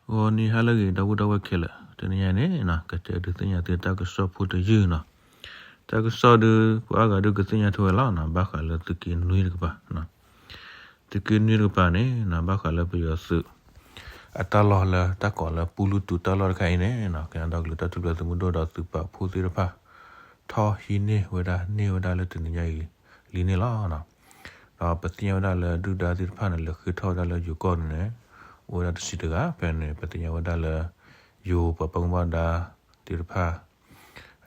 ဂီၤနံၤဟါလၢအဂ့ၤ ဒီပုၢ်ဒီဝဲၢ်ခဲလၢာ်, တနံၤအံၤန့ၣ် ကတဲဒုးသ့ၣ်ညါသုတၢ်ကစီၣ်ဖိတယုၢ်နီၤ. တၢ်ကစီၣ်ဒုး ပှၤအါဂၤဒုးကသ့ၣ်ညါထွဲဝဲလီၤနီၤ, ဘၣ်ဃးလၢသုးက့နွံတကပၤ, သုးက့နွံတကပၤန့ၣ်နီၤ ဘၣ်ဃးလၢပယီၤသုး အတၢ်လီၢ်လၢတၢ်ကိးလၢပူလူတူာ်တၢ်လီၢ်တခါအံၤန့ၣ်နီၤ, ကညီဒီကလုာ်တၢ်ထူၣ်ဖျဲးသုးမုၢ်ဒိၣ်ဒီးသုးပာ်ဖှိၣ်သ့ၣ်တဖၣ် ထီၣ်ဟံးန့ၢ်ဝဲဒၣ်န့ၢ်ဝဲဒၣ်လၢတနံၤညါအံၤလံန့ၣ်လီၤ. ဒီးပသ့ၣ်ညါဝဲဒၣ်လၢဒုၣ်ဒါသ့ၣ်တဖၣ်န့ၣ် လဲၤဃ့ထီၣ်ဝဲဒၣ်လၢယိၤကီၢ်န့ၣ်န့ၣ် အိၣ်ဝဲဒၣ်တဆံတဂၤ, ဖဲန့ၣ် ပသ့ၣ်ညါဝဲဒၣ်လၢ ယိၤပှၤပှၤကမၣ်ဒါသ့ၣ်တဖၣ်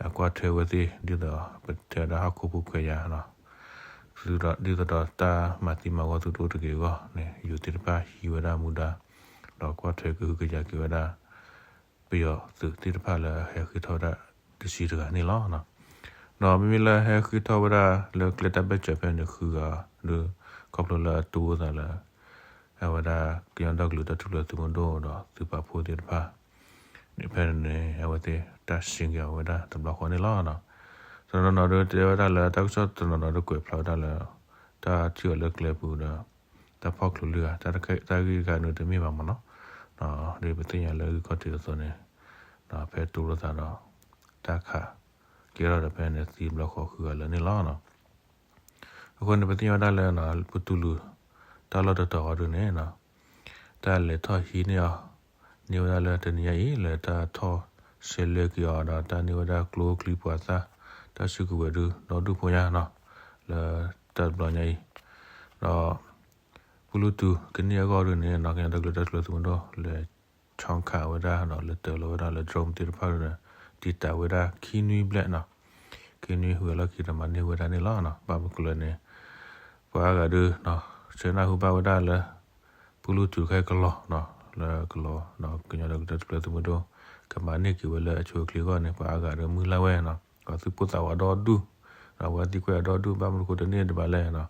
အကွၢ်ထွဲဝဲသ့ၣ် ဒ်သိးပတဲဝဲဒၣ်ဟီၣ်ခိၣ်ဖိခွဲးယာ်နီၤ, ဒ်သိးဒီးတၢ်မၤသံမၤဝီသုတအိၣ်တဂ့ၤအဂီၢ်န့ၣ် ယိၤသ့ၣ်တဖၣ်ဟံးဝဲဒၣ်မူဒါ ဒီးကွၢ်ထွဲကဟုကယာ်က့ၤဝဲဒၣ် ပယီၤသုးသ့ၣ်တဖၣ်လၢဟဲဃ့ထီၣ်ဝဲဒၣ်တဆံတဂၤန့ၣ်လီၤ. ဒီးမ့မ့ၢ်လၢဟဲဃ့ထီၣ်ဝဲဒၣ်လၢကျဲတၢ်ဘၢၣ်စၢၤဖဲန့ၣ်ဃုဂၤဒီး ခီဖျိလၢအတိၢ်သးလၢ အဝဲဒၣ်ကညီဒီကလုာ်တၢ်ထူၣ်ဖျဲးသုးမုၢ်ဒိၣ်ဒီးသုးပာ်ဖှိၣ်သ့ၣ်တဖၣ်န့ၣ် ဖဲန့ၣ်န့ၣ် အဝဲသ့ၣ်တၢ်စ့ၢ်ကီးဝဲဒၣ်တဘျီဃီန့ၣ်လီၤ. တနီၤနီၤဒုးတဲဝဲဒၣ်လၢတၢ်ကစီၣ်တနီၤနီၤဒုးကွဲးဖျါဝဲဒၣ်လၢ တၢ်ထံၣ်အီၤလၢကျဲပူၤဒီး တၢ်ဖီၣ်ချိးလံဧါ, တၢ်ဂ့ၢ်တခါန့ၣ်တမ့ၢ်ဘၣ်မ့ၢ်နီၤ, ဒ်ပသ့ၣ်ညါလၢဂံၢ်ခီၣ်ထံးအသိးန့ၣ် ဖဲတိၢ်လိာ်သးဒီး တၢ်ခးကဲထီၣ်ဒီးဖဲန့ၣ်သံတဘျီဃီဃုဂၤလၢာ်န့ၣ်လီၤ. အဃိန့ၣ် ပသ့ၣ်ညါဝဲဒၣ်လၢ ပူတူလူ တၢ်လီၢ်တတီၤအံၤဒုးန့ၣ် တၢ်လဲၤထီၣ်ဟံးန့ၢ်အီၤ န့ၢ်ဝဲဒၣ်လၢတနံၤညါအံၤ လၢတၢ်ထီၣ်ဆဲးလဲၤက့ၤအီၤဒီး တၢ်န့ၢ်ဝဲဒၣ်ကျိချံမျိာ်သၣ် တၢ်စုကဝဲၤဒုး ဒီဒူၣ်ဖိညါနီၤ လၢတၢ်တဘျီညါအံၤ ဒီး ပူလူတူကန့ၢ်အဂီၢ်ဒုးန့ၣ် ကညီဒီကလုာ်တၢ်ထူၣ်ဖျဲးသုးမုၢ်ဒိၣ် လဲၤဆီခးဝဲဒၣ်ဒီး လဲၤတၢၤလီၤဝဲဒၣ်လၢ drone သ့ၣ်တဖၣ်ဒုးန့ၣ် တံာ်တာ်ဝဲဒၣ်ခံနွံဘျဲၣ်နီၤ, ခံနွံဝံၤအလီၢ်ခံဒီးမၤန့ၢ်ဝဲဒၣ်န့ၣ်လီၤ. ဘၣ်မနုၤလဲၣ်န့ၣ် ပှၤအါဂၤဒုး ဆၢနၢ်ဟူဘၣ်ဝဲဒၣ်လၢ ပူလူတူခဲကလီၤ လၢကလီၤ ကညီဒီကလုာ်တၢ်ထူၣ်ဖျဲးသုးမုၢ်ဒိၣ် ကမၤန့ၢ်က့ၤဝဲလၢအဆိအချ့အဂီၢ်န့ၣ် ပှၤအါဂၤဒုးမုၢ်လၢ်ဝဲနီၤ, ပှၤသုးဖိသးဝးဒီဒူၣ် ပှၤသံကွၢ်အဒီဒူၣ် ဘၣ်မနုၤဃိတန့ၢ်ဒံးဘၣ်လဲၣ်နီၤ,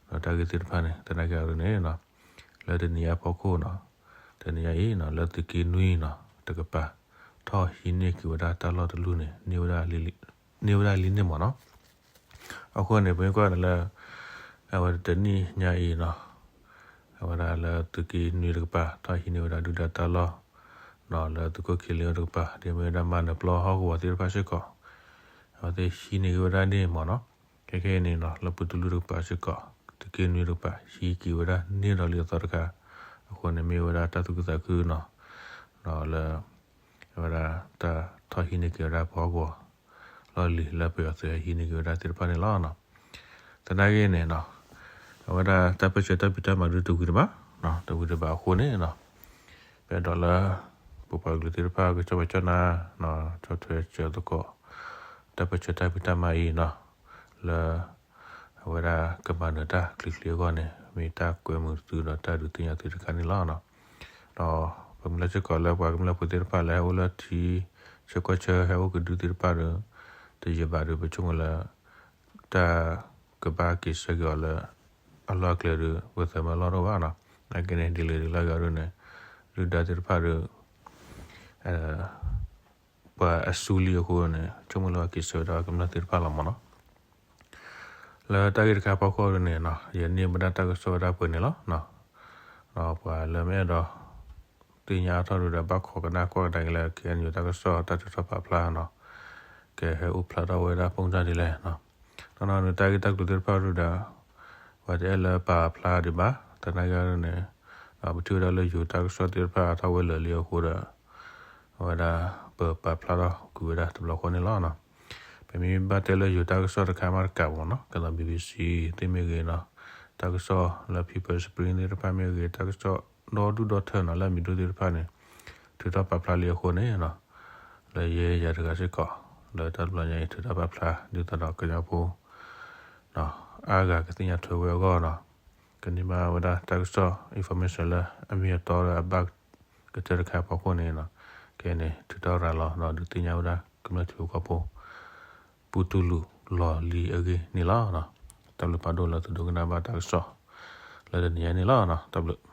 ဒီးတၢ်ဂ့ၢ်သ့ၣ်တဖၣ်န့ၣ် သနာ်က့အံၤန့ၣ် လၢတနံၤအံၤအဖီခိၣ်နီၤ, တနံၤညါအံၤနီၤ လၢသုးက့နွံနီၤ တကပၤ ထီၣ်ဟံးန့ၢ်က့ၤဝဲဒၣ်တၢ်လီၢ်တလူၢ်န့ၣ် န့ၢ်ဝဲဒၣ်လံန့ၣ်မ့ၢ်နီၤ. အဃိန့ၣ် ပမ့ၢ်ကွၢ်န့ၣ်လၢ အဝဲတနံၤညါအံၤနီၤ အဝဲဒၣ်လၢသုးက့နွံတကပၤ ထီၣ်ဟံးန့ၢ်ဝဲဒၣ်ဒုၣ်ဒါတၢ်လီၢ် ဒီးလၢသုးခိၣ်ခံလ့တကပၤ ဒ်မ့ၢ်ဝဲဒၣ်မၤနၢၤပျီဟီၣ်ကဝီၤသ့ၣ်တဖၣ်စ့ၢ်ကီး အဝဲသ့ၣ်ဟံးန့ၢ်က့ၤဝဲဒၣ်န့ၣ်မ့ၢ်နီၤ. ခဲခဲအံၤန့ၣ်နီၤ လၢပူတူလူတကပၤစ့ၢ်ကီး သုးက့နွံတကပၤ ဟံးက့ၤဝဲဒၣ်န့ၢ်ဒီးလံအသီတခါ, အဃိန့ၣ်မ့ၢ်ဝဲဒၣ်တၢ်သူၣ်ခုသးခုနီၤ, ဒီးလၢ အဝဲဒၣ်တၢ်ထီၣ်ဟံးန့ၢ်က့ၤဝဲဒၣ်ပှၤဟီၣ်ကဝီၤ လီၢ်လံၤလၢပယီၤသုးဟဲဟံးန့ၢ်က့ၤဝဲဒၣ်သ့ၣ်တဖၣ်န့ၣ်လီၤ. သနာ်က့န့ၣ်နီၤ အဝဲဒၣ်တၢ်ပၢဆှၢတၢ်ဖံးတၢ်မၤဒုးတဝံၤတဘၣ်, တဝံၤတဘၣ်အဃိန့ၣ်နီၤ ပအဲၣ်ဒိးလၢ ပပှၤကလုာ်သ့ၣ်တဖၣ်ကကၠီၣ်ပၢကၠီၣ်နါ ကၠီၣ်ထွဲစၢၤသကိး တၢ်ပၢဆှၢတၢ်ဖံးတၢ်မၤအံၤနီၤ လၢ အဝဲဒၣ်ကမၤနၢၤတၢ်ချ့ချ့အဂီၢ်န့ၣ် မ့ၢ်တၢ်ကွဲမုာ်သုဒီးတၢ်ဒုးသ့ၣ်ညါသုတခါန့ၣ်လီၤ. ဒီးပမ့ၢ်လၢစ့ၢ်ကီးလၢပှၤကမျၢၢ်ဖိသ့ၣ်တဖၣ်လၢဟဲအိၣ်လၢထံဆၢကီၢ်ဆၢဟဲအိၣ်ကဒုသ့ၣ်တဖၣ်ဒီး တယံာ်ဘၣ်ဒီး ပဆိကမိၣ်လၢ တၢ်ကဘၣ်က့ၤဆၢက့ၤအီၤလၢ အလီၢ်အကျဲဒီး ပသးမၢလီၢ်တအိၣ်ဘၣ်နီၤ. သနာ်က့န့ၣ် ဒ်လဲၣ်ဒ်လဲၣ်ဂ့ၤဒ်န့ၣ် ဒုၣ်ဒါသ့ၣ်တဖၣ်ဒီး ပှၤအစုလံအဃိန့ၣ် ဆိကမိၣ်လၢပှၤက့ၤဆၢဝဲဒၣ်ကမျၢၢ်သ့ၣ်တဖၣ်လီၤမ့ၢ်နီၤ. လၢတၢ်ဂ့ၢ်တခါဖီခိၣ်ဒ်န့ၣ်နီၤ ယန့ၢ်ဘၣ်ဒၣ်တၢ်ကစီၣ်ဝဲဒၣ်ပှဲၤန့ၣ်လီၤ. ဒီးပှၤလၢမ့ၢ်အဲၣ်ဒိး သ့ၣ်ညါအါထီၣ်ဒုးဒီး ဘၣ်ခိးကနၣ်ကွၢ်ကဒါက့ၤလၢ ခဲအံၤ တၢ်ကစီၣ်တၢ်ထုးထီၣ်ပာ်ဖျါနီၤ ကဟဲအိၣ်ဖျါထီၣ်ဝဲဒၣ် ပုံစံ ဒ်လဲၣ်နီၤ. တနီၤန့ၣ် တၢ်ဂ့ၢ်တၢ်ကျိၤသ့ၣ်တဖၣ်ဒုးဒီး ပှၤတအဲၣ်လၢပာ်ဖျါဒံးဘၣ် သနာ်က့န့ၣ် ပထံၣ်ဝဲဒၣ်လၢယိၤတၢ်ကစီၣ်သ့ၣ်တဖၣ်အါထီၣ်ဝဲလၢာ်လံအဃိဒီး အဝဲဒၣ်ပပာ်ဖျါထီၣ်ကွံာ်ဝဲဒၣ်တဘျီဃီန့ၣ်လီၤ. ပမ့ၢ်ဘၣ်တဲလၢယိၤတၢ်ကစီၣ်တခါမးတကးမ့ၢ်နီၤ ကဲသိး BBC သ့ၣ်မ့ၢ်ဂ့ၤနီၤ တၢ်ကစီၣ်လၢ People's Spring သ့ၣ်တဖၣ်မ့ၢ်ဂ့ၤ တၢ်ကစီၣ်ဒီဒူၣ်ဒီထၢနီၤ လၢအမံၤဒိၣ်သ့ၣ်တဖၣ်န့ၣ် ထုးထီၣ်ပာ်ဖျါလံအဃိန့ၣ် လၢယဲယၤတဂၤစ့ၢ်ကီး လၢတၢ်တဘျီညါအံၤ ထုးထီၣ်ပာ်ဖျါ ဒ်သိးဒီးကညီဖိ အါဂၤကသ့ၣ်ညါထွဲဝဲအဂီၢ်နီၤ ကန့ၢ်ဘၣ်ဝဲဒၣ်တၢ်ကစီၣ် information လၢအမ့ၢ်အတီလၢအဘၣ်ကတၢၢ်တခါအဖီခိၣ်န့ၣ် ခဲအံၤန့ၣ် ထုးထီၣ်ရၤလီၤဒီးဒုးသ့ၣ်ညါဝဲဒၣ်ကမျၢၢ်ထံဖိကီၢ်ဖိ ပူတူလူလီၢ်လံၤအဂ့ၢ်န့ၣ်လီၤ. တၢ်ဘျုးဖးဒိၣ်လၢသုဒိကနၣ်ဘၣ်တၢ်ကစီၣ် လၢတနံၤညါန့ၣ်လီၤ. တၢ်ဘျုး